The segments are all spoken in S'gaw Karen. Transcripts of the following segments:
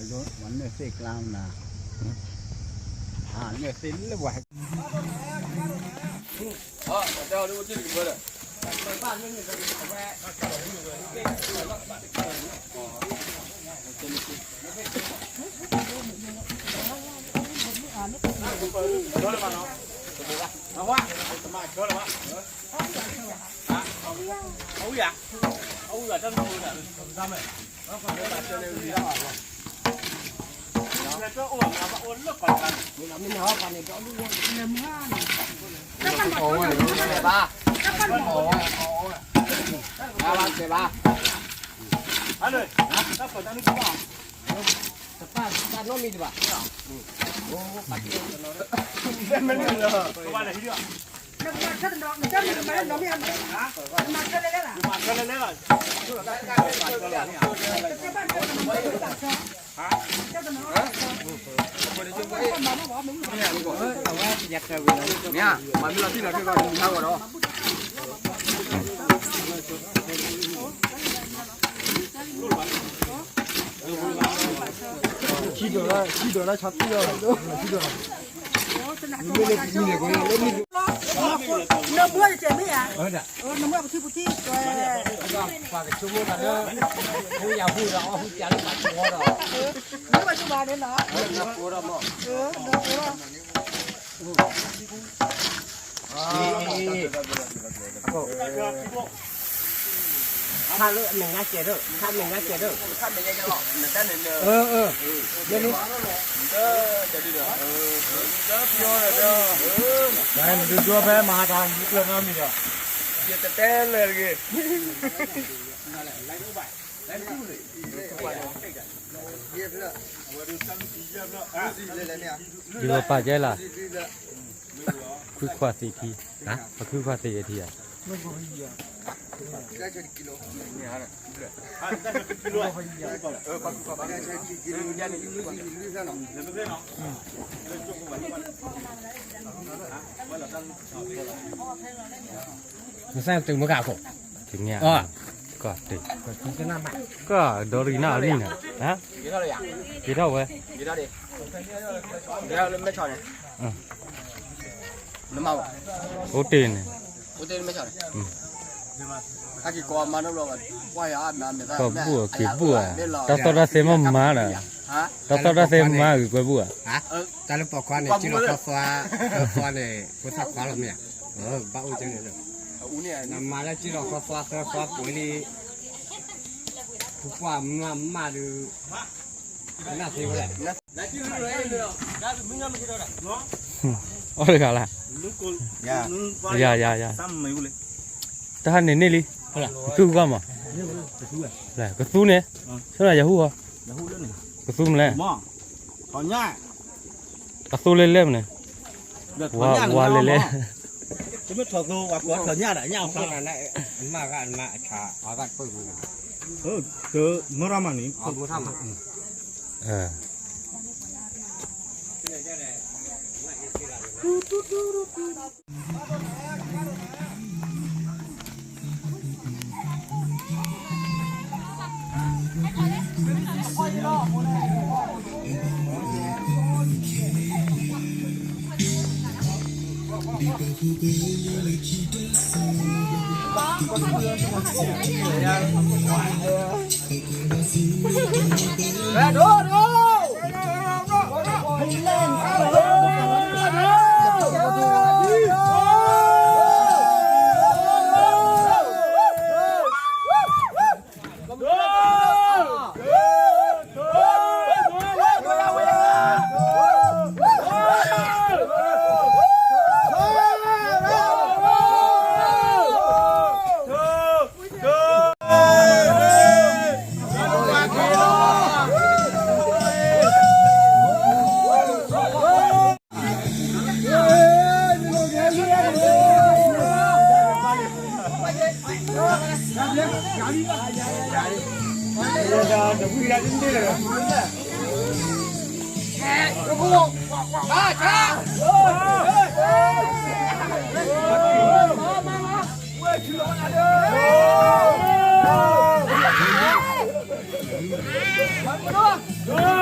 မၤနၢၤသ့ၣ်ကျါနၤ, နၢၤသ့ၣ်လၢပှၤ နမ့ၢ်တမ့ၢ်န့ၣ် နမ့ၢ်ပထံပထံ ပှၤကဆိကမိၣ်တၢ်လၢ ဖိယၤဟူဒီး အီၣ်ဟူးပျးလၢပှၤကဝီၤဒီး နမ့ၢ်ဆိကမိၣ်န့ၣ်လီၤ နကိးဒီးမ့ၢ် နကိးဒီး ခါလၢအမဲာ်ညါကဲးဒၢၣ် ခါမဲာ်ညါကဲးဒၢၣ် ခါမဲာ်ညါကဲးလီၤ နတၢ်န့ၣ် အၢ အၢ ယဲန့ၣ် နဒုးဒိဖဲမၤဟးတၢ်ကျၢၤနီတမံၤဒီး ယတတဲလၢာ်တဂ့ၤ ယလီၤပာ်ကဲလၢ ခုခွါသ့ၣ်ထံ ခုခွါသ့ၣ်ယထံဧါ မစၢ်တုၤမုၢ်ခါခိၣ် တနံၤ ကီၢ်တ့ၢ် ကီၢ်ဒီရံနၢ်အနံၣ်န့ၣ် ဟါ က့ၤထီၣ်ဝဲ က့ၤထီၣ်ဝဲ အိၣ်တ့ၢ်န့ၣ် ကီၢ်ဘူၣ်အက့ၤဘူၣ်ဧါ တၢ်သီၣ်တၢ်သဲမ့ၢ်မၤဒီး တၢ်သီၣ်တၢ်သဲမၤဂ့ၤကွဲဘူၣ်ဧါ တၢ်လၢပိာ်ခွါန့ၣ် က့လီၤဃီသွါ ဃီသွါန့ၣ် ဖိသၣ်ခွါလီၤမ့ၢ်ဧါ ဘၣ်အိၣ်ကဲန့ၣ်လီၤ နမၤလၢက့လီၤဃီသွါသၢသွါပှဲၤလံ ပှၤမၤမၢ်ဒုး နသ့ဝဲလဲၣ် အီၣ်တဂၤလၢ ယၤ ယၤ ယၤ တၢ်ဟးန့ၣ်န့ၢ်လံ ကသူကီၢ်မး ကသူန့ၣ် ဆိနယဟူၣ်ဟီ ကသူမလဲၣ် အသိလဲၣ်လဲၣ်မန့ၣ် ဝါလဲၣ်လဲၣ် တမ့ၢ်ထီၣ်သိဝါကွၢ်ထီၣ်ညၣ်ဒၣ်ညၣ်အီၤ မၢ်ဂၤမၢ်အဆၢ အဂၤတပၢၢ်မန့ၣ် မၢ်ရၢ်မးန့ၣ် မၢ်ထၢ်မ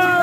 း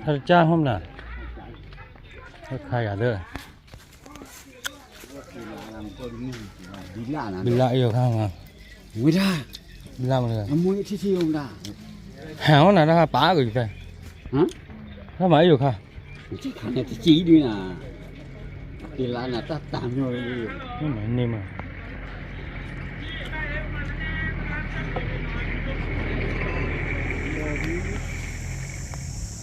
တၢ်တကၢ်ဟိမနၤ, ခါယၤသၢ, ဘံလၣ်အံၤခါမး, ဝဲဒၣ်, ဘံလၣ်မး, ဟဲအိၣ်နၤတၢ်ပာ်က့ၤဖဲ, တၢ်မၤအံၤခါ, တကံဒုနၤ, ဘံလၣ်နၤတၢ်တၢ်မီၤ, န့ၣ်မး